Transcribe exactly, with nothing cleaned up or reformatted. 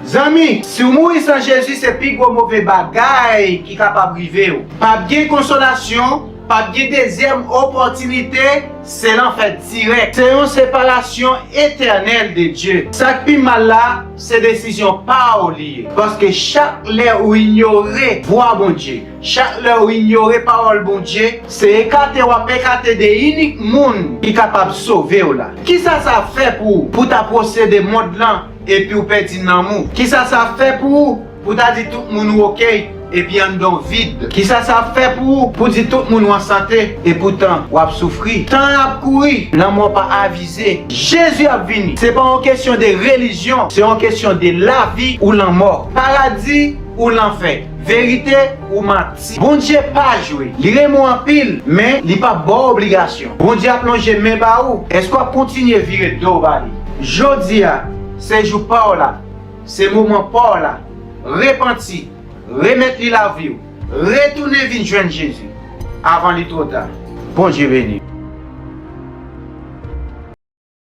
Zanmi, si w mouri san Jezi, se pi gwo move bagay ki kapab rive w. P ap gen konsolasyon, p ap gen dezyèm opòtinite, se lanfè dirèk. Se yon separasyon etènèl de Dye. Sa k pi mal la, se desizyon pa w li ye. Paske chak lè ou inyore vwa Bondye, chak lè ou inyore pawòl Bondye, se ekate w ap ekate de inik moun ki kapab sove w la. Kisa sa fè pou ou, pou w ta pwosede mond lan epi w pèdi nanm ou? Kisa sa fè pou ou, pou w ta di tout moun ou oke, epi anndan w vid? Kisa sa fè pou ou, pou w di tout moun ou an sante, epoutan w ap soufri? Tan an ap kouri, lanmò pa avize. Jezi ap vini. Se pa yon kesyon de relijyon, se yon kesyon de lavi ou lanmò, paradi ou lanfè, verite ou manti. Bondye pa jwe. Li renmen w anpil, men li p ap ba w obligasyon. Bondye ap lonje men ba ou. Èske w ap kontinye vire do w ba li? Jodi a, se jou pa w la. Se moman pa w la. Repanti, remèt li lavi w, retounen vin jwenn Jezi avan li twò ta. Bondye beni w.